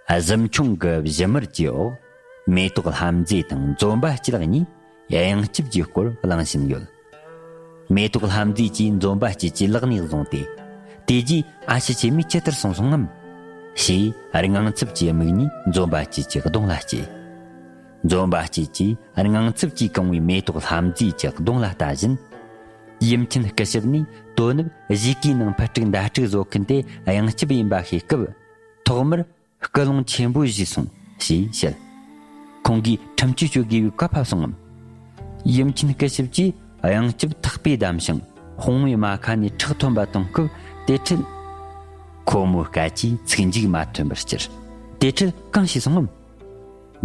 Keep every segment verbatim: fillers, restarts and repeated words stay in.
གཟིམ་ཆུང་གི་བཞུ་མར་གྱི་འོག་མེ་ཏོག་ལྷ་མཛེས་དང་འཛོམས་པ་སྐྱིད་གཉིས་གཡང་སྐྱབས་ཀྱི་སྐོར་གླེང་བཞིན་ཡོད། མེ་ཏོག་ལྷ་མཛེས་ཀྱིས་འཛོམས་པ་སྐྱིད་ཀྱི་ལག་ནས་བཟུང་སྟེ། དེ་རྗེས་ཨ་ཞེ་ཆེན་མོས་ཇི་ལྟར་གསུངས་སོང་ངམ། ཞེས་དངངས་འཚབ་ཀྱི་མིག་གཉིས་འཛོམས་པ་སྐྱིད་ཀྱི་གདོང་ལ་སྐྱེས། འཛོམས་པ་སྐྱིད་ཀྱིས་དངངས་འཚབ་ཀྱིས་གང་བའི་མེ་ཏོག་ལྷ་མཛེས་ཀྱི་གདོང་ལ་ལྟ་བཞིན། ཡུམ་ཆེན་སྐུ་ཞབས་ནས་དོ་ནུབ་གཞིས་ཀའི་ནང་ཕུ་དཀྲུག་མདའ་དཀྲུག་བཟོ་མཁན་དེ་གཡང་སྐྱབས་ཡིན་པ་ཤེས་སྐབས། ཐོག་མར་སྐུལ་སློང་ཆེན་པོ་ཞུས་སོང་ཞེས་བཤད། ཁོང་གིས་ཁྲིམས་གཅོད་གཅོད་དགོས་པའི་བཀའ་ཕབ་སོང་ངམ། ཡུམ་ཆེན་སྐུ་ཞབས་ཀྱིས་གཡང་སྐྱབས་ཐག་པས་བསྡམས་ཤིང་དཔུང་བའི་རྨ་ཁ་ནས་ཁྲག་ཐོན་པ་གཏོང་སྐབས་དེ་འཕྲལ། ཁོ་མོའི་སྐད་ཀྱིས་ཚིག་མཇུག་མ་ཐོན་པར་གྱུར། དེ་འཕྲལ་གང་བྱས་སོང་ངམ།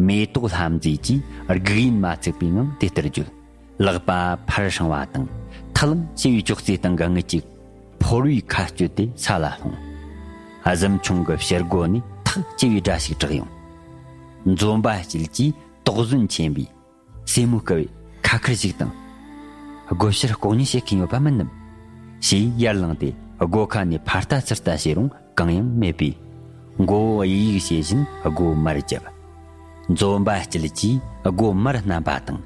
མེ་ཏོག་ལྷ་མཛེས་ཀྱིས་དགུག་ཡུན་མ་ཚུགས་པའི་ངང་དེ་ལྟར་བརྗོད། ལག་པ་ཕར་བསྲིངས་པ་དང་ཐག་ལམ་ཞེ་བའི་ཅོག་ཙེའི་སྟེང་གི་དངུལ་གྱི་ཕོར་བའི་ཁ་གཅོད་དེ་ས་ལ་ལྷུང་། གཟིམ་ཆུང་གི་ཕྱི་སྒོ་ནས་ཐག་ཆེ་བའི་སྒྲ་ཞིག་གྲགས་ཡོང་། འཛོམས་པ་སྐྱིད་ཀྱིས་དོགས་ཟོན་ཆེན་པོས། སྲས་མོ་སྐུ་བས་ཁ་ཁར་ཞིག་དང་། སྒོ་ཕྱིར་ལྐོག་ཉན་བྱེད་མཁན་ཡོད་པ་མིན་ནམ། ཞེས་ཡར་ལངས་ཏེ་སྒོ་ཁ་ནས་ཕར་ལྟ་ཚུར་ལྟ་བྱས་རུང་གང་ཡང་མེད་པས། མགོ་བོ་གཡུག་གཡུག་བྱེད་བཞིན་སྒོ་མར་བརྒྱབ། འཛོམས་པ་སྐྱིད་ཀྱིས་སྒོ་མར་བསྣམས་པ་དང་།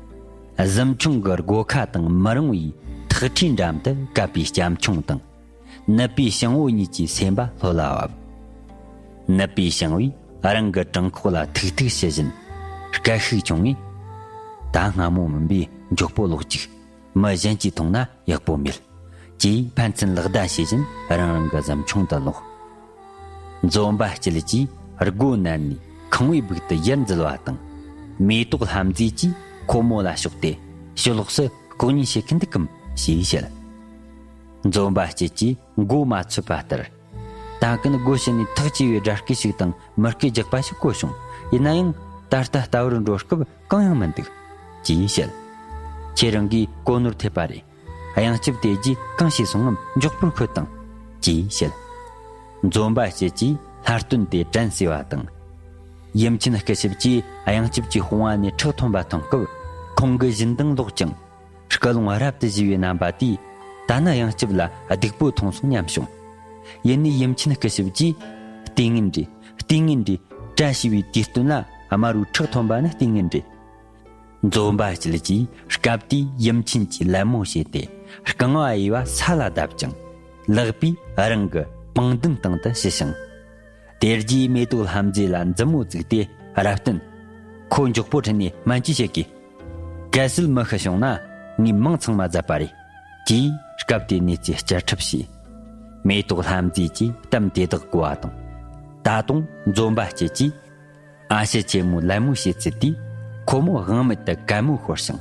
གཟིམ་ཆུང་གི་སྒོ་ཁ་དང་མི་རུང་བའི་ཐག་ཁྲིའི་འགྲམ་དུ་བཀབ་པའི་སྐྱ་མཆོང་དང་། ནུབ་པའི་ཤིང་བོ་གཉིས་ཀྱི་སེམས་པ་ལྷོད་ལ་བབས། ནུབ་པའི་ཤིང་བོས་རང་གི་བྲང་ཁོག་ལ་ཐུག་ཐུག་བྱེད་བཞིན། སྐད་ཤུགས་ཆུང་ངས། ད་སྔ་མོ་མིན་པའི་མགྱོགས་པོ་ལོག་ཅིག་མི་གཞན་གྱིས་མཐོང་ན་ཡག་པོ་མེད། ཅེས་ཕན་ཚུན་ལག་བརྡ་བྱེད་བཞིན་རང་རང་གི་གཟིམ་ཆུང་དུ་ལོག་འཛོམས་པ་སྐྱིད་ཀྱིས་སྒོ་མནན་ནས་ཁང་བའི་སྦུག་ཏུ་ཡར་འཛུལ་བ་དང་། མེ་ཏོག་ལྷ་མཛེས་ཀྱིས་ཁོ་མོ་ལ་ཕྱོགས་ཏེ། ཕྱི་ལོགས་སུ་ལྐོག་ཉན་བྱེད་མཁན་འདུག་གམ་ཞེས་བཤད། འཛོམས་པ་སྐྱིད་ཀྱིས་མགོ་མ་ཚོད་པ་ལྟར། ད་གིན་སྒོ་ཕྱི་ནས་ཐག་ཆེ་བའི་སྒྲ་སྐད་ཞིག་དང་མི་སྐད་རྒྱག་པ་ཞིག་གོ་བྱུང་། ཡིན་ན་ཡང་ད་ལྟ་ལྟ་བུར་འགྲོ་སྐབས་གང་ཡང་མི་འདུག་ཅེས་བཤད། ཁྱེད་རང་གིས་གོ་ནོར་ཐེབས་པ་རེད། གཡང་སྐྱབས་དེ་རྗེས་གང་བྱས་སོང་ངམ། མགྱོགས་པོར་ཤོད་དང་། ཅེས་བཤད། འཛོམས་པ་སྐྱིད་ཀྱིས་ལྷ་སྟོན་དེ་དྲན་གསོས་པ་དང་། ཡུམ་ཆེན་སྐུ་ཞབས་ཀྱིས་གཡང་སྐྱབས་ཀྱི་དཔུང་བ་ནས་ཁྲག་ཐོན་པ་མཐོང་སྐབས། ཁོང་གི་བཞིན་མདངས་ལོག་ཅིང་། སྐུལ་སློང་རབ་ཏུ་ཞུས་པའི་རྣམ་པ་དེས། ད་ནི་གཡང་སྐྱབས་ལ་སྡུག་པོ་མཐོང་སོང་སྙམ་བྱུང་། ཡིན་ནའི་ཡུམ་ཆེན་སྐུ་ཞབས་ཀྱིས། ལྟས་ངན་རེད། ལྟས་ངན་རེད། བཀྲ་ཤིས་པའི་དུས་སྟོན་ལ་དམར་པོའི་ཁྲག་ཐོན་པ་ནི་ལྟས་ངན་རེད། འཛོམས་པ་སྐྱིད་ཀྱིས་སྐབས་དེའི་ཡུམ་ཆེན་གྱི་ལད་མོ་བྱས་ཏེ། རྐང་བ་གཡས་པ་ས་ལ་བརྡབ་ཅིང་། ལག་པས་རང་གི་པང་མདུན་སྟེང་དུ་ཞུ་ཞིང་། དེ་རྗེས་མེ་ཏོག་ལྷ་མཛེས་ལ་མཛུབ་མོ་བཙུགས་ཏེ། རབ་བརྟན། ཁོ་མགྱོགས་པོ་ཁྲིད་ནས་སྨན་བཅོས་བྱེད་དགོས། གལ་སྲིད་མི་ཤི་བྱུང་ན་ངས་མིང་ཚང་མ་བརྫད་པ་རེད། ཅེས་སྐབས་དེའི་གནས་ཚུལ་བསྐྱར་འཁྲབ་བྱས། མེ་ཏོག་ལྷ་མཛེས་ཀྱིས་གཏམ་དེ་དག་གོ་བ་དང་། ད་དུང་འཛོམས་པ་སྐྱིད་ཀྱིས། ཨ་ཞེ་ཆེན་མོའི་ལད་མོ་བྱེད་ཚུལ་དེས་ཁོ་མོ་དབང་མེད་དུ་གད་མོ་ཤོར་ཞིང་།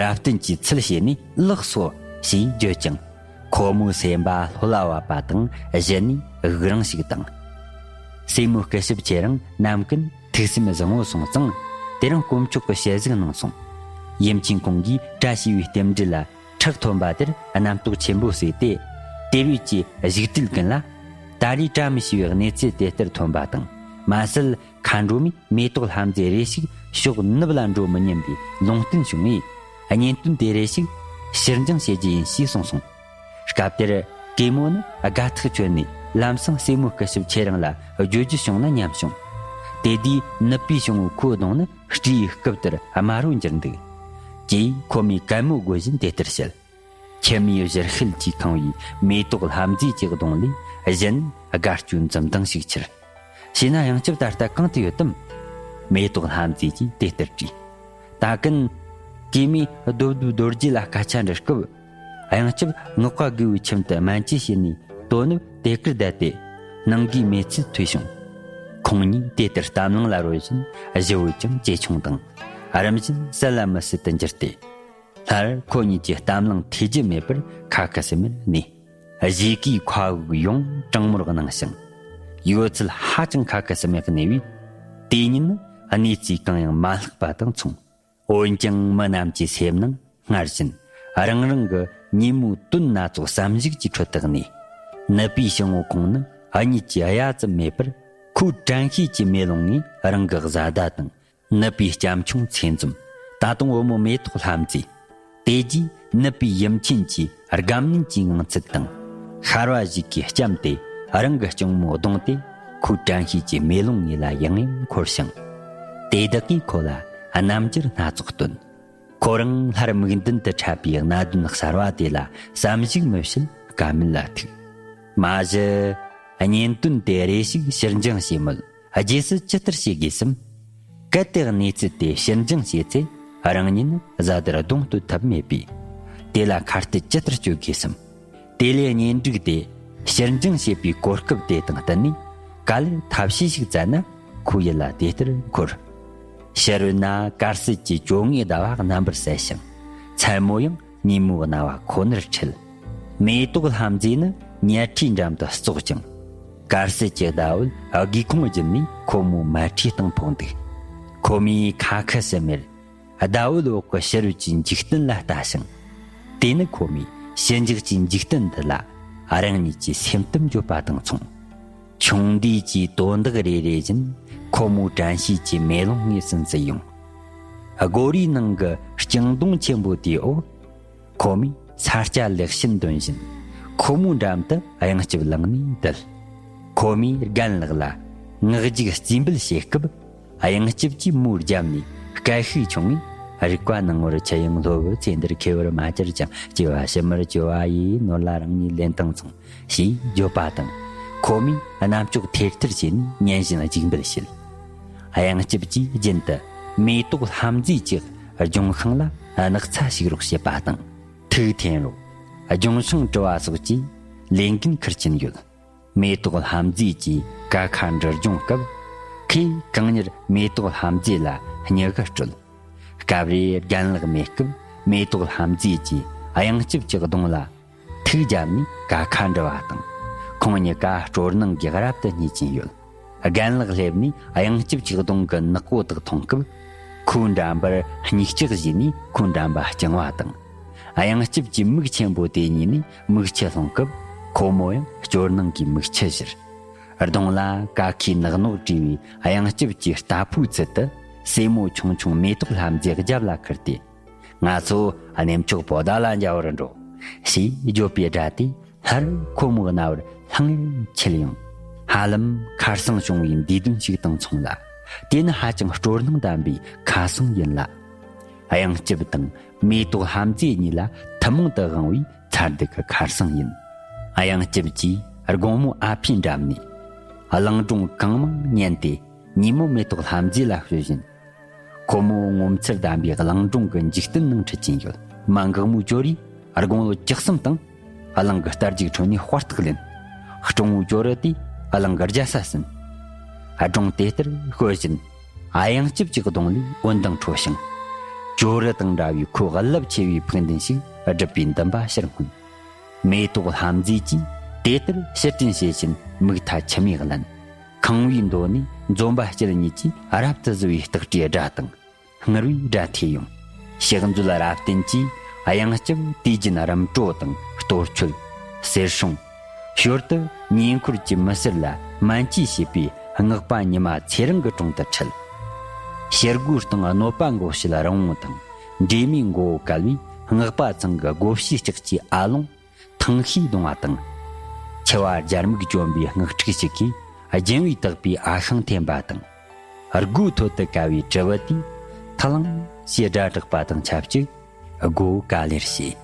རབ་བརྟན་གྱིས་ཚུལ་བྱས་ནས་ལགས་སོ་ཞེས་བརྗོད་ཀྱང་། ཁོ་མོའི་སེམས་པ་ལྷོད་ལ་བབས་པ་དང་གཞི་ནས་དབུགས་རིང་ཞིག་བཏང་། སྲས་མོ་སྐུ་ཞབས་ཁྱེད་རང་ནམ་ཀུན་ཐུགས་སེམས་བཟང་བོ་སོང་ཙང་། དེ་རིང་དཀོན་མཆོག་གི་ཞལ་གཟིགས་གནང་སོང་། ཡུམ་ཆེན་ཁོང་གིས་བཀྲ་ཤིས་པའི་རྟེན་འབྲེལ་ལ་ཁྲག་ཐོན་པ་དེར་རྣམ་རྟོག་ཆེན་པོ་བཟོས་ཏེ། དེ་བས་ཀྱི་བཞུགས་གྲལ་ཀུན་ལ། ད་རེས་བཀྲ་མི་ཤིས་པའི་གནས་ཚུལ་དེ་ལྟར་ཐོན་པ་དང་། མ་ཟད་མཁའ་འགྲོ་མས་མེ་ཏོག་ལྷ་མཛེས་རེ་ཞིག་ཕྱོགས་ནུབ་ལ་འགྲོ་མི་ཉན་པའི་ལུང་བསྟན་བྱུང་བས། གཉེན་སྟོན་དེ་རེ་ཞིག་ཕྱིར་འགྱངས་བྱེད་རྒྱུ་ཡིན་ཞེས་གསུངས་སོང་། སྐབས་དེར་གེ་མོ་ནི་དགའ་ཐག་ཆོད་ནས་ལམ་སང་སྲས་མོ་སྐུ་ཞབས་ཁྱེད་རང་ལ་བརྗོད་རྒྱུ་བྱུང་ན་སྙམ་བྱུང་། དེ་དུས་ནུབ་པའི་ཤིང་བོ་ཁོའི་གདོང་ནི་སྤྲེའུའི་སྐབས་ལྟར་དམར་པོར་འགྱུར་འདུག་ཅེས་ཁོ་མོས་གད་མོ་དགོད་བཞིན་དེ་ལྟར་བཤད། མཆི་མའི་བཞུར་ཤད་ཀྱིས་ཁེངས་པའི་མེ་ཏོག་ལྷ་མཛེས་ཀྱི་གདོང་ལས་གཞན་དགའ་སྐྱོའི་འཛུམ་མདངས་ཤིག་འཕྱུར། བྱས་ན་གཡང་སྐྱབས་ད་ལྟ་གང་དུ་ཡོད་དམ། མེ་ཏོག་ལྷ་མཛེས་ཀྱིས་དེ་ལྟར་དྲིས། ད་གིན། གེ་མོས་རྡོ་རྡོའི་རྡོ་རྗེ་ལ་སྐད་ཆ་འདྲི་སྐབས། གཡང་སྐྱབས་སྔགས་པ་དགེ་བའི་ཁྱིམ་དུ་སྨན་བཅོས་བྱས་ནས་དོ་ནུབ་དེ་གར་བསྡད་དེ། ནང་གི་མེལ་ཚེ་ཐོས་བྱུང་། ཁོང་གཉིས་དེ་ལྟར་གཏམ་གླེང་ལ་རོལ་བཞིན་བཞི་བོ་ཀྱང་ཇེ་ཆུང་དང་། རིམ་བཞིན་གསལ་ལ་མི་གསལ་དུ་འགྱུར་ཏེ། སླར་ཁོ་གཉིས་ཀྱི་གཏམ་གླེང་ཐོས་རྒྱུ་མེད་པར་ཁ་ཁ་ཟུམ་མེར་གནས། གཞིས་ཀའི་མཁའ་དབུགས་ཡང་གྲང་མོར་སྣང་ཞིང་། ཡོད་ཚད་ཧ་ཅང་ཁ་ཁ་ཟུམ་མེར་གནས་པས། དེ་ཉིན་ནི་གནས་ཚུལ་གང་ཡང་མ་ལྷག་པ་དང་མཚུངས། འོན་ཀྱང་མི་རྣམས་ཀྱི་སེམས་ནང་སྔར་བཞིན་རང་རང་གི་ཉིན་མོའི་དོན་སྣ་ཚོགས་བསམ་གཞིག་གི་ཁྲོད་དུ་གནས། ནུབ་པའི་ཤིང་བོ་ཁོང་ནི་གཉིད་ཀྱི་གཡའ་ཙམ་མེད་པར། ཁོའི་དྲན་ཤེས་ཀྱི་མེ་ལོང་ངས་རང་གི་བཟའ་ཟླ་དང་། ནུབ་པའི་སྐྱ་མཆོང་ཚེ་འཛོམས། ད་དུང་བུ་མོ་མེ་ཏོག་ལྷ་མཛེས། དེ་རྗེས་ནུབ་པའི་ཡུམ་ཆེན་གྱི་དགའ་མཉེན་གྱི་ངང་ཚུལ་དང་། ཤར་བ་གཞིས་ཀའི་ལྕམ་དེ་རང་གི་སྐྱིལ་མོ་གདོང་སྟེ། ཁོའི་དྲན་ཤེས་ཀྱི་མེ་ལོང་ངོས་ལ་ཡང་ཡང་འཁོར་ཞིང་། དེ་དག་གིས་ཁོ་ལ་རྣམ་འགྱུར་སྣ་ཚོགས་སྟོན། ཁོ་རང་སླར་མིག་མདུན་དུ་འཕྲད་པའི་གནད་དོན་གསར་བ་དེ་ལ་བསམ་གཞིག་མི་བྱེད་དཀའ་མོལ་ལ་ཐུག་མ་གཞི། གཉེན་དོན་དེ་རེ་ཞིག་ཕྱིར་འགྱངས་བྱེད་མོད། རྗེས་སུ་ཇི་ལྟར་བྱེད་དགོས་སམ། གལ་ཏེ་གནས་ཚུལ་དེ་ཕྱིར་འགྱངས་བྱས་ཚེ། རང་ཉིད་ནི་བཟའ་ཟླར་གདོང་གཏོད་ཐབས་མེད་པས། དེ་ལ་ཁ་གཏད་ཇི་ལྟར་གཅོད་དགོས་སམ། དེ་ལས་གཉེན་སྒྲིག་དེ་ཕྱིར་འགྱངས་བྱེད་པའི་གོ་སྐབས་དེ་དང་བསྟུན་ནས། ག་ལེར་ཐབས་ཤེས་ཤིག་བཙལ་ན། ཁོའི་ཡིད་ལ་དེ་ལྟར་འཁོར། ཕྱི་རོལ་ན་དཀར་གསལ་གྱི་བཅོ་ལྔའི་ཟླ་བ་རྣམ་པར་གསལ་ཞིང་། མཚན་མོ་ཡང་ཉིན་མོའི་རྣ་བ་ཁོ་ནར་འཁྲིལ། མེ་ཏོག་ལྷ་མཛེས་ནི་ཉལ་ཁྲིའི་འགྲམ་དུ་ཙོག་ཅིང་། དཀར་གསལ་གྱི་ཟླ་འོད་སྒེའུ་ཁུང་བརྒྱུད་ནས་ཁོ་མོའི་མལ་ཁྲིའི་སྟེང་ཕོག་འདུག་ཁོ་མོས་ཁ་ཁ་ཟུམ་མེར། ཟླ་འོད་འོག་གི་ཕྱི་རོལ་གྱི་འཇིག་རྟེན་ལ་ལྟ་ཞིང་། དེ་ནི་ཁོ་མོས་ཞི་འཇགས་ཀྱི་འཇིག་རྟེན་འདི་ལ་རང་ཉིད་ཀྱི་སེམས་གཏམ་བརྗོད་པ་དང་མཚུངས། ཆུང་དུས་ཀྱི་དོན་དག་རེ་རེ་བཞིན་ཁོ་མོའི་དྲན་ཤེས་ཀྱི་མེ་ལོང་ངོས་སུ་འཛུལ་ཡོང་། སྒོ་རའི་ནང་གི་ལྕང་སྡོང་ཆེན་པོ་དེའི་འོག་ཁོ་མོས་ས་སྐྱ་ལེགས་བཤད་འདོན་བཞིན། ཁོ་མོའི་འགྲམ་དུ་གཡང་སྐྱིབས་ལངས་ནས་བསྡད། ཁོ་མོས་རྒན་ལགས་ལ་ངག་རྒྱུགས་རྩིས་འབུལ་བྱེད་སྐབས། གཡང་སྐྱིབས་ཀྱིས་མོའི་རྒྱབ་ནས་སྐད་ཤུགས་ཆུང་ངུས། རིག་པ་སྣང་བར་ཆུ་ཡང་སློབ། ཚེ་འདིར་མཁས་པར་མ་གྱུར་ཀྱང་། སྐྱེ་བ་ཕྱི་མར་སྐྱེ་བ་ཡི། ནོར་ལ་རང་ཉིད་ལེན་དང་མཚུངས། ཞེས་བརྗོད་པ་དང་། ཁོ་མོས་རྣམ་ཅོག་ཐེར་ཐེར་བྱས་ནས་ཉན་བཞིན་རྒྱུགས་འབུལ་བྱེད། གཡང་སྐྱིབས་ཀྱིས་རྒྱུན་དུ་མེ་ཏོག་ལྷ་མཛེས་ཀྱི་ལྗོན་ཤིང་ལ་སྣག་ཚ་ཞུགས་རོགས་བྱེད་པ་དང་། ཐུགས་འཐེན་རོགས། ལྗོན་ཤིང་བཀྲུ་བ་སོགས་ཀྱི་ལས་འགན་འཁུར་གྱིན་ཡོད། མེ་ཏོག་ལྷ་མཛེས་ཀྱིས་ཀ་ཁ་འབྲུ་སྦྱོང་སྐབས། ཁོས་གང་མྱུར་མེ་ཏོག་ལྷ་མཛེས་ལ་སྨྱུ་གུ་སྤྲོད། སྐབས་རེ་རྒན་ལགས་མེད་སྐབས། མེ་ཏོག་ལྷ་མཛེས་ཀྱིས་གཡང་སྐྱིབས་ཀྱི་གདོང་ལ་ཐུགས་བརྒྱབ་ནས་ཀ་ཁ་འབྲུ་བ་དང་། ཁོང་གཉིས་ཀ་སྤྲོ་སྣང་གིས་རབ་ཏུ་བརྙས་ཀྱིན་ཡོད། རྒན་ལགས་སླེབས་ནས་གཡང་སྐྱིབས་ཀྱི་གདོང་གི་ནག་པོ་དག་མཐོང་སྐབས། ཁོའི་འགྲམ་པར་མིག་ལྕགས་བཞུས་ནས་ཁོའི་འགྲམ་པ་བཅིང་བ་དང་། གཡང་སྐྱིབས་ཀྱི་མིག་ཆེན་པོ་དེ་གཉིས་ནས་མིག་ཆུ་ལྷུང་སྐབས། ཁོ་མོ་ཡང་སྐྱོ་སྣང་གིས་མིག་ཆུ་བཞུར། གདོང་ལ་ཀ་ཁའི་ནག་ནོག་བྲིས་པའི་གཡང་སྐྱིབས་ཀྱི་རྟ་ཕོའི་ཚུལ་དུ། སྲས་མོ་ཆུང་ཆུང་མེ་ཏོག་ལྷ་མཛེས་རྒྱབ་ལ་ཁུར་ཏེ། ང་ཚོ་གནས་མཆོག་བོ་ད་ལ་མཇལ་བར་འགྲོ། ཞེས་བརྗོད་པའི་སྒྲ་དེ་སླར་ཁོ་མོའི་རྣ་བར་ལྷང་ངེར་འཁྱིལ་ཡོང་། ཧ་ལམ་ཁར་སང་བྱུང་བའི་འདས་དོན་ཞིག་དང་མཚུངས་ལ། དེ་ནི་ཧ་ཅང་སྤྲོ་སྣང་ལྡན་པའི་ཁ་སང་ཡིན་ལ། གཡང་སྐྱིབས་དང་མེ་ཏོག་ལྷ་མཛེས་གཉིས་ལ་ཐུན་མོང་དུ་དབང་བའི་མཚར་སྡུག་གི་ཁར་སང་ཡིན། གཡང་སྐྱིབས་ཀྱིས་དགོང་མོ་ཨ་ཕའི་འགྲམ་ནས་གླིང་སྒྲུང་གང་མང་ཉན་ཏེ། ཉིན་མོ་མེ་ཏོག་ལྷ་མཛེས་ལ་ཞུ་བཞིན། ཁོ་མོ་ངོ་མཚར་ལྡན་པའི་གླིང་སྒྲུང་གི་འཇིག་རྟེན་ནང་ཁྲིད་ཀྱིན་ཡོད། མ་འགག་མོའི་ཅོ་རིས་དགུང་ལོ་བཅུ་གསུམ་དང་། གླིང་གི་རྟ་རྒྱུག་ཁྲོད་ནས་དཔའ་རྟགས་ལེན། སྤྲང་བོའི་ཅོ་རི་དེས་གླིང་གི་རྒྱལ་ས་ཟིན། སྒྲུང་དེ་ལྟར་ཤོད་བཞིན། གཡང་སྐྱིབས་ཀྱི་གདོང་ལས་འོད་མདངས་འཕྲོ་ཞིང་། ཅོ་རི་དང་འདྲ་བའི་ཁོའི་རླབས་ཆེ་བའི་ཕུགས་འདུན་ཞིག་སྒྲུབ་པའི་འདུན་པ་ཕྱིར་མངོན། མེ་ཏོག་ལྷ་མཛེས་ཀྱིས་དེ་ལྟར་ཕྱིར་དྲན་བྱེད་བཞིན་མིག་མཐའ་མཆི་མས་བརླན། ཁང་བའི་མདོ་ནས་འཛོམས་པ་སྐྱིད་གཉིས་ཀྱིས་རབ་ཏུ་བཟི་བའི་སྟག་སྤྲེའུའི་སྒྲ་དང་། སྔུར་བའི་སྒྲ་ཐོས་ཡོང་། ཕྱག་མཛོད་རབ་བརྟན་གྱིས་གཡང་སྐྱིབས་དུས་རྒྱུན་རིམ་གྲོ་དང་གཏོར་མཆོད། གསེར་སྲུང་། ཞོར་དུ་ཉེ་འཁོར་གྱི་མི་སེར་ལ་སྨན་བཅོས་བྱེད་པའི་སྔགས་པ་ཉི་མ་ཚེ་རིང་གི་དྲུང་དུ་ཁྲིད། ཞི་རྒོལ་དང་གནོད་པ་འགོག་བྱེད་རིན་བོང་དང་འདྲེ་མོའི་མགོ་བོ་བཀལ་བའི་སྔགས་པ་ཚང་གི་བགོ་བཤའི་ལྕགས་ཀྱི་ཨ་ལོང་ཐང་ཤིང་བརྡུང་བ་དང་། འཆི་བ་སྦྱར་མིག་གྱོན་པའི་སྔགས་ཕྲུག་ཞིག་གིས་སྦྱིན་བས་བཏགས་པའི་ཨ་ཤིང་འཐེན་པ་དང་། སྒོའི་ཐོད་དུ་བཀལ་བའི་དྲིལ་བུ་དེས་ཐག་ལང་ཞེས་སྒྲ་བསྒྲགས་པ་དང་ཆབས་ཅིག་སྒོ་ག་ལེར་ཕྱེ།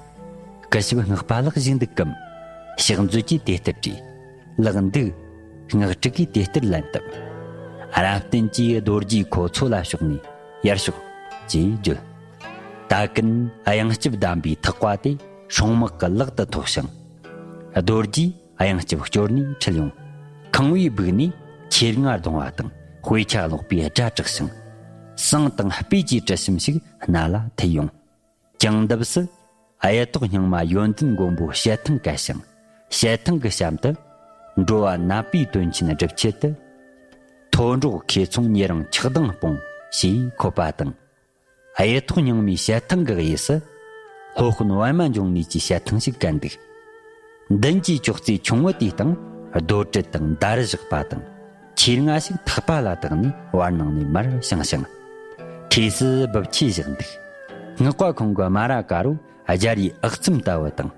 སྐུ་ཞབས་སྔགས་པ་ལགས་བཞུགས་འདུག་གམ། ཕྱག་མཛོད་ཀྱིས་དེ་ལྟར་དྲིས། ལགས་འདུག་སྔགས་ཕྲུག་གིས་དེ་ལྟར་ལན་བཏབ། རབ་བརྟན་གྱིས་རྡོ་རྗེའི་ཁོ་ཚོ་ལ་ཕྱོགས་ནས་ཡར་ཤོག་ཅེས་བརྗོད། ད་གིན་གཡང་སྐྱིབས་བསྡམས་པའི་ཐག་པ་དེ་སྲུང་དམག་གི་ལག་ཏུ་ཐོགས་ཤིང་། རྡོ་རྗེས་གཡང་སྐྱིབས་སྐྱོར་ནས་ཁྲིད་ཡོང་། ཁང་བའི་སྦུག་ནས་ཁྱེར་རྔ་རྡུང་བ་དང་དཔེ་ཆ་ཀློག་པའི་སྒྲ་གྲགས་ཤིང་། བསང་དང་སྤོས་ཀྱི་དྲི་ཞིམ་ཞིག་སྣ་ལ་འཐུལ་ཡོང་། གྱང་ལྡེབས་སུ་གཡུ་ཐོག་སྙིང་མ་ཡོན་ཏན་མགོན་པོའི་ཞལ་ཐང་བཀལ་ཞིང་། ཞལ་ཐང་གི་གཤམ་དུ། འགྲོ་བ་ནད་པའི་དོན་ཆེན་སྒྲུབ་ཆེད་དུ། མཐོ་འབྲོག་ཁེ་ཚོང་ཉེ་རིང་ཆགས་སྡང་སྤོང་ཞེས་འཁོད་པ་དང་། གཡུ་ཐོག་སྙིང་མའི་ཞལ་ཐང་གི་གཡས་སུ། སློབ་དཔོན་པད་མ་འབྱུང་གནས་ཀྱི་ཞལ་ཐང་ཞིག་བཀལ་འདུག་མདུན་གྱི་ཅོག་ཙེ་ཆུང་ངུ་དེའི་སྟེང་རྡོ་དྲིལ་དང་མདའ་རུ་བཞག་པ་དང་། ཁྱེར་རྔ་ཞིག་ཐག་པ་ལ་བཏགས་ནས་བར་སྣང་ནས་མར་བྱིང་ཞིང་། འཁྲིས་སུ་སྦུབ་ཆས་བཞག་འདུག་སྔགས་པ་ཁོང་གི་སྨ་ར་དཀར་པོ་སྦྱར་བའི་ཨག་ཚོམ་ལྟ་བུ་དང་།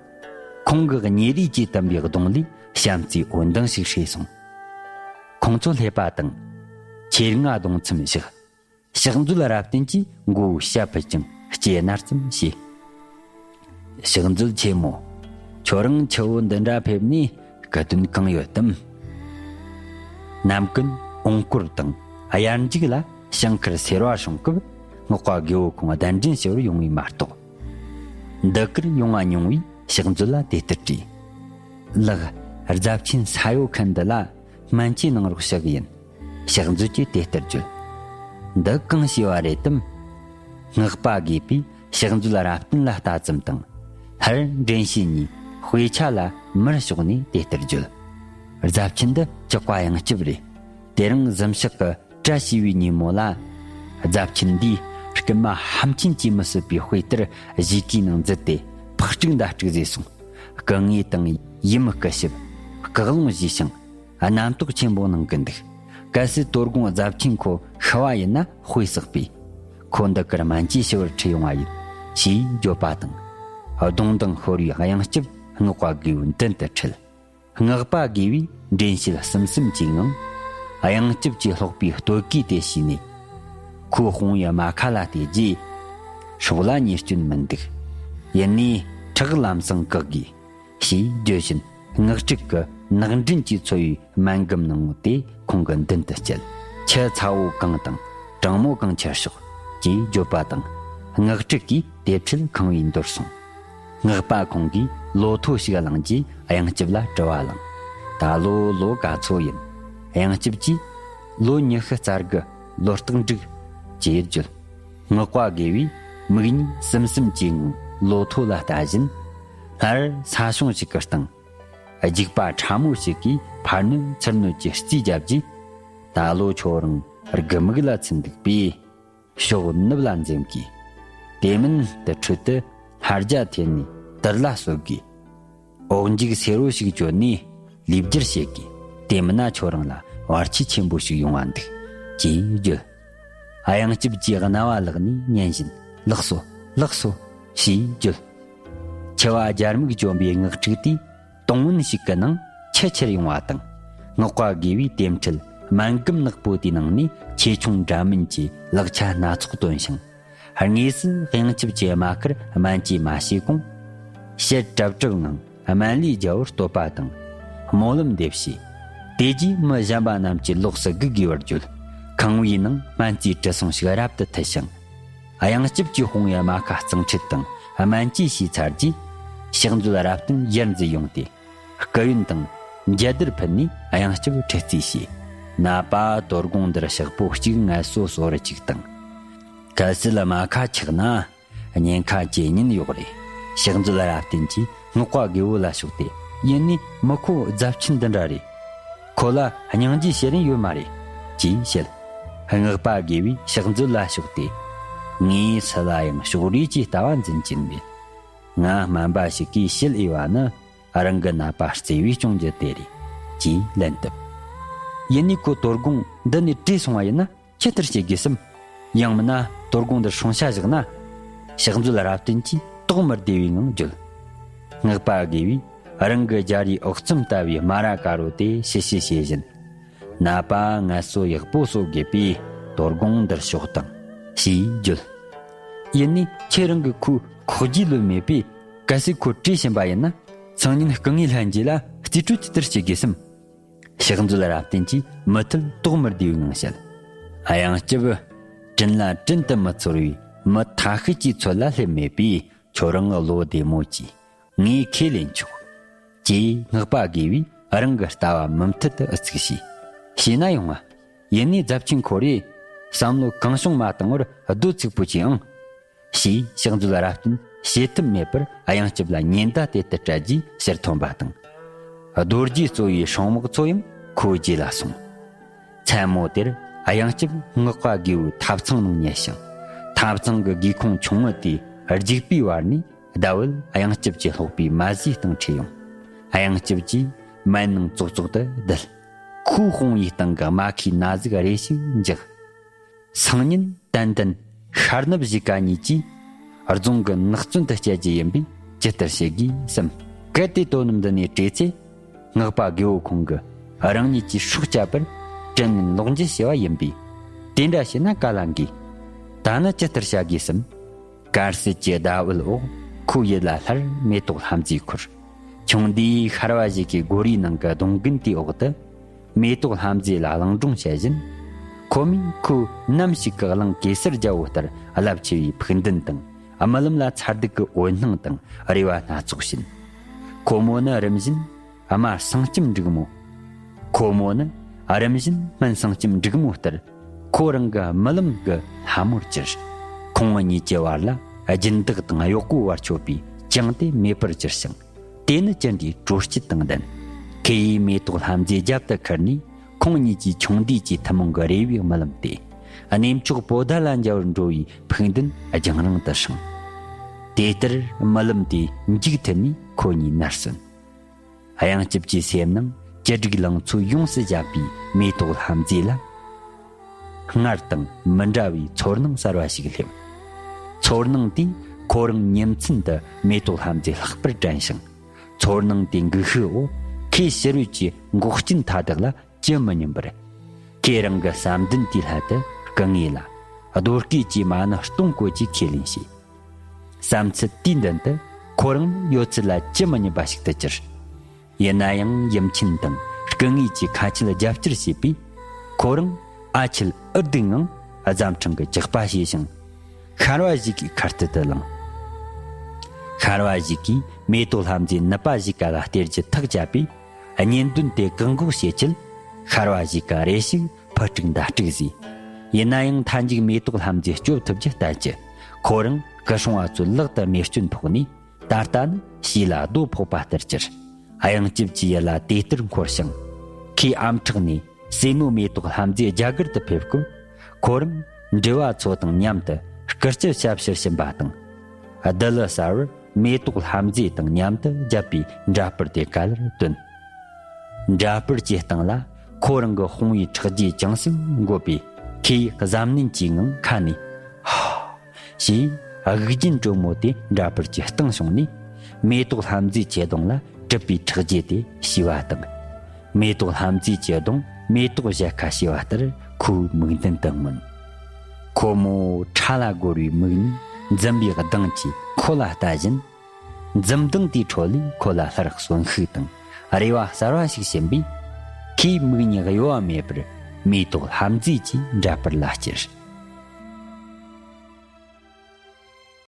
ཁོང་གི་གཉེར་རིས་ཀྱིས་བཏུམས་པའི་གདོང་ལས་བྱམས་བརྩེའི་འོད་མདངས་ཤིག་ཧྲིལ་སོང་། ཁོང་ཚོ་སླེབས་པ་དང་། ཁྱེད་ང་གདོང་མཚམས་བཞག། ཕྱག་མཛོད་རབ་བརྟན་གྱིས་མགོ་བོ་ཞབས་ཕུད་ཅིང་ལྕེ་ནར་ཙམ་བྱས། ཕྱག་མཛོད་ཆེན་མོ། ཁྱོད་རང་ཆུ་བོ་འདི་འདྲ་ཕེབས་ནས་སྐུ་དོན་གང་ཡོད་དམ། ནམ་ཀུན་འོང་སྐོར་དང་གཡར་འཇུག་ལ་ཞིང་ཁར་སེར་བ་སྲུང་སྐབས། སྔགས་པ་དགེ་བོ་ཁོང་གདན་འདྲེན་ཞུ་བར་ཡོང་བས་མ་གཏོགས། འདི་གར་ཡོང་བ་མྱོང་བས་ཕྱག་མཛོད་ལ་དེ་ལྟར་དྲིས། ལགས། རྫབ་ཆེན་ས་ཡོ་ཁན་འདི་ལ་སྨན་ཆས་གནང་རོགས་ཞུ་གི་ཡིན། ཕྱག་མཛོད་ཀྱིས་དེ་ལྟར་བརྗོད། འདི་གང་ཞེས་པ་རེད་དམ། སྔགས་པ་དགེ་བས་ཕྱག་མཛོད་རབ་བརྟན་ལ་ལྟ་ཙམ་དང་། སླར་འདྲེན་བྱེད་ཉིད་དཔེ་ཆ་ལ་མར་ཕྱོགས་ནས་དེ་ལྟར་བརྗོད། རྫབ་ཆེན་འདི་ཇག་པ་གཡང་སྐྱབས་རེད། དེ་རིང་གཟིམ་ཤག་གི་བཀྲ་ཤིས་པའི་ཉིན་མོ་ལ། རྫབ་ཆེན་འདིས་རྐུན་མ་ཧམ་ཆེན་གྱིས་མི་བསད་པའི་དཔེ་ལྟར་གཞིས་ཀའི་ནང་འཛུལ་ཏེ་ཕག་དཀྲུག་མདའ་དཀྲུག་བཟས་སོང་། སྐུ་ངལ་དང་ཡིད་མི་བསྐུལ་ཞབས་སྐག་ལོང་བཞེས་ཤིང་། རྣམ་རྟོག་ཆེན་པོ་གནང་གི་འདུག། གལ་སྲིད་དོ་དགོང་རྫབ་ཆེན་ཁོ་ཤི་བ་ཡིན་ན་དཔེ་བསགས་པས། ཁོ་འདི་གར་སྨན་བཅོས་ཞུ་བར་ཁྲིད་ཡོང་བ་ཡིན། ཞེས་བརྗོད་པ་དང་། གདོང་མདངས་ཤོར་བའི་གཡང་སྐྱབས་སྔགས་པ་དགེ་བོའི་མདུན་དུ་ཁྲིད། སྔགས་པ་དགེ་བས་འདྲེན་བྱེད་གསུམ་གསུམ་གྱི་ངང་། གཡང་སྐྱབས་ཀྱི་སློག་པའི་སྟོད་གོས་དེ་ཕྱིས་ནས། ཁོའི་དཔུང་བའི་རྨ་ཁ་ལ་བལྟས་རྗེས། སྲོག་ལ་ཉེས་སྐྱོན་མི་འདུག། ཡིན་ནའི་ཁྲག་ལམ་སང་བཀག་དགོས། ཞེས་བརྗོད་བཞིན་སྔགས་ཁྲིག་གི་ནག་མགྲིན་གྱིས་འཚོ་བའི་སྨན་སྒམ་ནང་ངོ་དེ་ཁོང་གི་མདུན་དུ་བསྐྱལ། ཁྱི་ཚ་བོ་གང་དང་དྲང་མོ་གང་ཁྱེར་ཤོག། ཅེས་བརྗོད་པ་དང་། སྔགས་ཁྲིག་གིས་དེ་འཕྲལ་ཁང་བའི་མདོར་སོང་། སྔགས་པ་ཁོང་གིས་ལོ་ཐོ་ཞིག་བླངས་རྗེས་གཡང་སྐྱབས་ལ་དྲི་བ་བླངས། ད་ལོ་ལོ་ག་ཚོད་ཡིན། གཡང་སྐྱབས་ཀྱིས། ལོ་ཉི་ཤུ་རྩ་དགུ། ལོ་རྟགས་འགྲིག། ཅེས་བརྗོད། སྔགས་པ་དགེ་བས་མིག་གཉིས་ཟུམ་ཟུམ་གྱི་ངང་ལོ་ཐོ་ལ་ལྟ་བཞིན། སླར་ས་གཞོང་ཞིག་གི་སྟེང་། རྒྱུག་པ་ཕྲ་མོ་ཞིག་གིས་ཕར་སྣོན་ཚུར་སྣོན་གྱི་རྩིས་བརྒྱབ་རྗེས། ད་ལོ་ཁྱོད་རང་དགུ་མིག་ལ་ཚུད་འདུག་པས། ཕྱོགས་ནུབ་ལ་འཛེམ་དགོས། དེ་མིན་དུར་ཁྲོད་དུ་ལྷ་རྒྱ་འཐེན་ནས་དུར་ལ་གསོད་དགོས། འོག་འཇུག་སེར་བོ་ཞིག་བཅོལ་ནས་ལུས་བསྒྱུར་བྱེད་དགོས། དེ་མིན་ན་ཁྱོད་རང་ལ་བར་ཆད་ཆེན་པོ་ཞིག་ཡོང་བ་འདུག། ཅེས་བརྗོད། གཡང་སྐྱབས་ཀྱིས་རྣ་བ་ལག་ནས་ཉན་བཞིན། ལགས་སོ། ལགས་སོ། ཞེས་བརྗོད། འཆི་བ་རྒྱལ་མིག་བཅོམ་པའི་སྔགས་ཁྲིག་དེས་དུང་བུན་ཞིག་གི་ནང་ཆུ་ཁྱེར་ཡོང་བ་དང་། སྔགས་པ་དགེ་བས་དེ་འཕྲལ་སྨན་སྒམ་ནག་པོ་དེའི་ནང་ནས་ཆེ་ཆུང་འདྲ་མིན་གྱི་ལག་ཆ་སྣ་ཚོགས་བཏོན་ཞིང་། དངོས་སུ་གཡང་སྐྱབས་ཀྱི་རྨ་ཁར་སྨན་བཅོས་མ་བྱས་གོང་། ཕྱིར་གྲབ་གྲབ་ངང་སྨན་བླའི་རྒྱལ་པོར་བསྟོད་པ་དང་། སྨོན་ལམ་འདེབས་བྱས། དེ་རྗེས་མི་གཞན་པ་རྣམས་ཀྱིས་ལོགས་སུ་སྒུག་དགོས་པར་བརྗོད། ཁང་བའི་ནང་སྨན་རྩིས་དྲི་བསུང་ཞིག་རབ་ཏུ་འཐུལ་ཞིང་། གཡང་སྐྱབས་ཀྱི་དཔུང་བའི་རྨ་ཁ་གཙང་ཁྲུས་དང་སྨན་བཅོས་བྱས་ཚར་རྗེས། ཕྱག་མཛོད་རབ་བརྟན་ཡར་འཛུལ་ཡོང་སྟེ། སྐུ་ཡོན་དང་འཇའ་དར་ཕུལ་ནས་གཡང་སྐྱབས་ཁྲི་རྩིས་བྱས། ནད་པ་དོ་དགོང་འདིར་ཞག་པོ་གཅིག་ངལ་གསོ་གསོ་རུ་བཅུག་དང་། གལ་སྲིད་རྨ་ཁ་ཆག་ན། ཉེན་ཁ་ཇེ་ཉེན་ཡོད་རེད། ཕྱག་མཛོད་རབ་བརྟན་གྱིས་སྔགས་པ་དགེ་བོ་ལ་ཕྱོགས་ཏེ། ཡིན་ནའི་མི་ཁོ་རྫབ་ཆེན་འདི་འདྲ་རེད། ཁོ་ལ་སྙིང་རྗེའི་ཞེ་རིན་ཡོད་མ་རེད། ཅེས་བཤད། སྔགས་པ་དགེ་བས་ཕྱག་མཛོད་ལ་ཕྱོགས་ཏེ། ངས་སུ་ལ་ཡང་ཕྱོགས་རིས་ཀྱི་ལྟ་བ་འཛིན་གྱིན་མེད། ང་སྨན་པ་ཞིག་གིས་བཤད་འོས་པ་ནི་རང་གི་ནད་པ་བརྩེ་བས་སྐྱོང་རྒྱུ་དེ་རེད། ཅེས་ལན་བཏབ། ཡིན་ནའི་ཁོ་དོ་དགོང་འདི་ནས་བྲོས་སོང་བ་ཡིན་ན། ཇི་ལྟར་བྱེད་དགོས་སམ། ཡང་མིན་ན་དོ་དགོང་འདིར་སྲུང་བྱ་བཞག་ན། ཕྱག་མཛོད་རབ་བརྟན་གྱིས་དོགས་མི་བདེ་བའི་ངང་བརྗོད། སྔགས་པ་དགེ་བས་རང་གི་རྒྱ་རིའི་ཨག་ཚོམ་ལྟ་བུའི་སྨ་ར་དཀར་པོ་དེ་ཞི་ཞི་བྱེད་བཞིན། ནད་པ་ངལ་གསོ་ཡག་པོ་གསོ་དགོས་པས་དོ་དགོང་འདིར་ཞོག་དང་། ཞེས་བརྗོད། ཡིན་ནའི་ཁྱེད་རང་གི་ཁོའི་ཁོག་རྒྱུས་ལོན་མེད་པས། གལ་སྲིད་ཁོ་བྲོས་ཕྱིན་པ་ཡིན་ན། སང་ཉིན་སྐུ་ངལ་ལྷན་རྒྱས་ལ་རྩིས་སྤྲོད་ཇི་ལྟར་བྱེད་དགོས་སམ། ཕྱག་མཛོད་རབ་བརྟན་གྱིས་མུ་མཐུད་དོགས་མི་བདེ་བའི་ངང་བཤད། གཡང་སྐྱབས། དྲིན་ལ་དྲིན་དུ་མི་ཚོར་བའི་མི་ཐ་ཤལ་གྱི་ཚོད་ལ་སླེབས་མེད་པས། ཁྱོད་རང་བློ་བདེ་མོ་གྱིས་ངས་ཁས་ལེན་ཆོག། ཅེས་སྔགས་པ་དགེ་བས་རང་གི་ལྟ་བ་མུ་མཐུད་དུ་ཨུ་ཚུགས་བྱས། བྱས་ན་ཡོང་ང་། ཡིན་ནའི་རྫབ་ཆེན་ཁོ་རེ། བསམ་བློ་གང་བྱུང་མ་བཏང་བར་སྡོད་ཚུགས་པོ་ཅི་ཨང་། ཞེས་ཕྱག་མཛོད་རབ་བརྟན་བྱེད་ཐབས་མེད་པར་གཡང་སྐྱབས་ལ་ཉེན་བརྡ་དེ་ལྟར་སྤྲད་རྗེས་ཕྱིར་ཐོན་པ་དང་། རྡོ་རྗེ་གཙོ་བོའི་སྲུང་དམག་ཚོ་ཡང་ཁོའི་རྗེས་ལ་སོང་། མཚན་མོ་དེར་གཡང་སྐྱབས་སྔགས་པ་དགེ་བོའི་ཐབ་ཚང་ནང་ཉལ་ཞིང་། ཐབ་ཚང་གི་སྒེའུ་ཁུང་ཆུང་ངུ་དེའི་རྒྱུག་པའི་བར་ནས་ཟླ་འོད་གཡང་སྐྱབས་ཀྱི་སློག་པའི་མ་ཟིག་སྟེང་ཁྲིད་ཡོང་། གཡང་སྐྱབས་ཀྱིས་མལ་ནང་ཙོག་ཙོག་ཏུ་བསྡད། ཁོའི་དཔུང་བའི་སྟེང་གི་རྨ་ཁའི་ན་ཟུག་རེ་ཞིག་འཇགས། སང་ཉིན་ཏན་ཏན་ཤར་ནུབ་བཞི་ཀ་གཉིས་ཀྱིས་རྫོང་གི་ནགས་བཙོན་དུ་བསྐྱལ་རྒྱུ་ཡིན་པས་ཇི་ལྟར་བྱེད་དགོས་བསམ། གལ་ཏེ་དོ་ནུབ་འདི་ནས་བྲོས་ཚེ། སྔགས་པ་དགེ་བོ་ཁོང་གིས་རང་ཉིད་ཀྱི་སྲོག་བསྐྱབ་པར་ དྲིན་ལན་ལོག་འཇལ་བྱས་པ་ཡིན་པས། དེ་འདྲ་བྱས་ན་ག་ལ་འགས། ད་ནི་ཇི་ལྟར་བྱ་དགོས་སམ། དཀར་གསལ་གྱི་ཟླ་འོད་འོག་ཁོའི་ཡིད་ལ་སླར་མེ་ཏོག་ལྷ་མཛེས་འཁོར། ཁྱུང་མདའི་ཤར་བ་ཞིག་གི་སྒོ་རའི་ནང་གི་སྡོང་རྒན་དེའི་འོག་ཏུ། མེ་ཏོག་ལྷ་མཛེས་ལ་གླིང་སྒྲུང་བཤད་བཞིན། ཁོ་མོས་ཁོའི་ནམ་ཞིག་གི་གླིང་གེ་སར་རྒྱལ་པོ་ལྟར་རླབས་ཆེ་བའི་ཕུགས་འདུན་དང་། རྨི་ལམ་ལ་མཚར་སྡུག་གི་འོད་སྣང་དང་རེ་བ་སྣ་ཚོགས་བྱིན། ཁོ་མོ་ནི་རིམ་བཞིན། རྨ་སྲང་ལྕམ་འབྲུག་མོ། ཁོ་མོ་ནི་རིམ་བཞིན་སྨན་སྲང་ལྕམ་འབྲུག་མོ་ལྟར། ཁོ་རང་གི་རྨི་ལམ་གྱི་ལྷ་མོར་གྱུར། ཁོང་གཉིས་ཀྱི་བར་ལ་སྦྱིན་བདག་དང་གཡོག་པོའི་བར་ཆད་པས་ཅང་དེ་མེད་པར་གྱུར་ཞིང་། དེ་ནི་ཅི་འདྲའི་དྲོ་སྐྱིད་དང་ལྡན། ཁོས་མེ་ཏོག་ལྷ་མཛེས་རྒྱབ་ཏུ་ཁུར་ནས། ཁོང་གཉིས་ཀྱི་ཁྱུང་མདའི་ཀྱི་ཐུན་མོང་གི་རེ་བའི་རྨི་ལམ་སྟེ། གནས་མཆོག་པོ་ཏཱ་ལ་འཇལ་བར་འགྲོ་བའི་ཕུགས་འདུན་རྒྱང་རིང་དུ་བསྲིངས། དེ་ལྟར་རྨི་ལམ་དེ་མཇུག་མཐུད་ནས་ཁོ་གཉིས་ནར་སོན། གཡང་སྐྱིད་ཀྱི་སེམས་ནང་ཅི་སྒྲིག་ལང་ཚོ་ཡོངས་སུ་བཞག་པའི་མེ་ཏོག་ལྷ་མཛེས་ལ། སྔར་དང་མི་འདྲ་བའི་ཚོར་སྣང་གསར་བ་ཞིག་སླེབས། ཚོར་སྣང་དེས་ཁོ་རང་ཉིན་མཚན་དུ་མེ་ཏོག་ལྷ་མཛེས་ལྷག་པར་དྲན་ཞིང་། ཚོར་སྣང་དེའི་འགུལ་ཤུགས་འོག་ཁོས་ཕྱི་རོལ་གྱི་འགོག་རྐྱེན་མཐའ་དག་ལ་ཅི་མི་སྙམ་པར། ཁོས་རང་གི་བསམ་འདུན་དེའི་སླད་དུ་སྐུ་ངོ་ལ་རྡོ་སྐས་ཀྱི་མ་ཎི་སྟོང་བཀོད་ཀྱིས་ཁས་ལེན་བྱས། བསམ་ཚུལ་དེའི་མདུན་དུ་ཁོ་རང་ནི་ཡོད་ཚད་ལ་ཅི་མི་སྙམ་པ་ཞིག་ཏུ་གྱུར། ཡིན་ན་ཡང་ཡུམ་ཆེན་དང་སྐུ་ངོ་གྱིས་ཁ་ཆད་རྒྱབ་སྐྱོར་བྱས་པས། ཁོ་རང་ཨ་ཆད་ཨུར་སྡུག་ངང་རྫམ་ཕྲེང་གི་ཇག་པ་བྱས་ཤིང་། ཤར་བ་ཞིག་གི་ཁ་གཏད་དུ་ལངས། ཤར་བ་ཞིག་གིས་མེ་ཏོག་ལྷ་མཛེས་ནུབ་པ་ཞིག་ག་ལ་སྟེར་རྒྱུ་ཐག་བཅད་པས། གཉེན་འདུན་དེ་བཀག་འགོག་བྱེད་ཆེད། ཤར་བ་ཞིག་ག་རེ་ཞིག་ཕུ་དཀྲུག་མདའ་དཀྲུག་བཟོས། ཡིན་ན་ཡང་མཐའ་མཇུག་མེ་ཏོག་ལྷ་མཛེས་སྐྱོབ་ཐུབ་རྒྱུ་ལྟར་གྱི། ཁོ་རང་སྐུ་སྲུང་བ་ཚོའི་ལག་ཏུ་རྨས་སྐྱོན་ཕོག་ནས། ད་ལྟ་ནི་ཕྱི་ལ་རྡོ་ཕོག་པ་ལྟར་གྱུར། གཡང་སྐྱིད་ཀྱི་ཡིད་ལ་དེ་ལྟར་འཁོར་ཞིང་། ཁོས་ཨམ་ཕྲག་ནས་སེན་མོ་མེ་ཏོག་ལྷ་མཛེས་རྒྱ་གར་དུ་ཕེབས་སྐབས། ཁོ་རང་འབྲེལ་བ་ཚོ་དང་མཉམ་དུ་སྐུ་སྐྱེ་ཞབས་ཕྱི་ཕྱིན་པ་དང་། བདུད་ལི་གསར་བར་མེ་ཏོག་ལྷ་མཛེས་དང་མཉམ་དུ་བརྒྱབ་པའི་འདྲ་པར་དེ་ག་ལེར་བཏོན། འདྲ་པར་གྱི་སྟེང་ལ་ཁོ་རང་གི་དཔུང་བའི་ཁྲག་རྗེས་ཅུང་ཟད་འགོས་པས། ཁོས་གཟབ་ནན་གྱིས་ངང་ཁ་ནས་ཧ། ཞེས་དབུགས་རྒྱུན་དྲོན་མོ་དེ་འདྲ་པར་གྱི་སྟེང་བྱུང་ནས། མེ་ཏོག་ལྷ་མཛེས་ཀྱི་གདོང་ལ་གྲིབ་པའི་ཁྲག་རྗེས་དེ་ཞུས་པ་དང་། མེ་ཏོག་ལྷ་མཛེས་ཀྱི་གདོང་མེ་ཏོག་བཞད་ཁ་ཕྱེ་བ་ལྟར་ཁོའི་མིག་མདུན་དུ་མངོན། ཁོ་མོ་ཁྲ་ལ་བསྒོར་བའི་མིག་ནས་འཛུམ་པའི་གདངས་ཀྱིས་ཁོ་ལ་ལྟ་བཞིན། འཛུམ་མདངས་དེའི་ཁྲོད་ལས་ཁོ་ལ་སླར་གསོན་ཤུགས་དང་རེ་བ་གསར་བ་ཞིག་བྱིན་པས། ཁོའི་མིག་གཉིས་གཡོ་བ་མེད་པར་མེ་ཏོག་ལྷ་མཛེས་ཀྱི་འདྲ་པར་ལ་བསྐྱུར།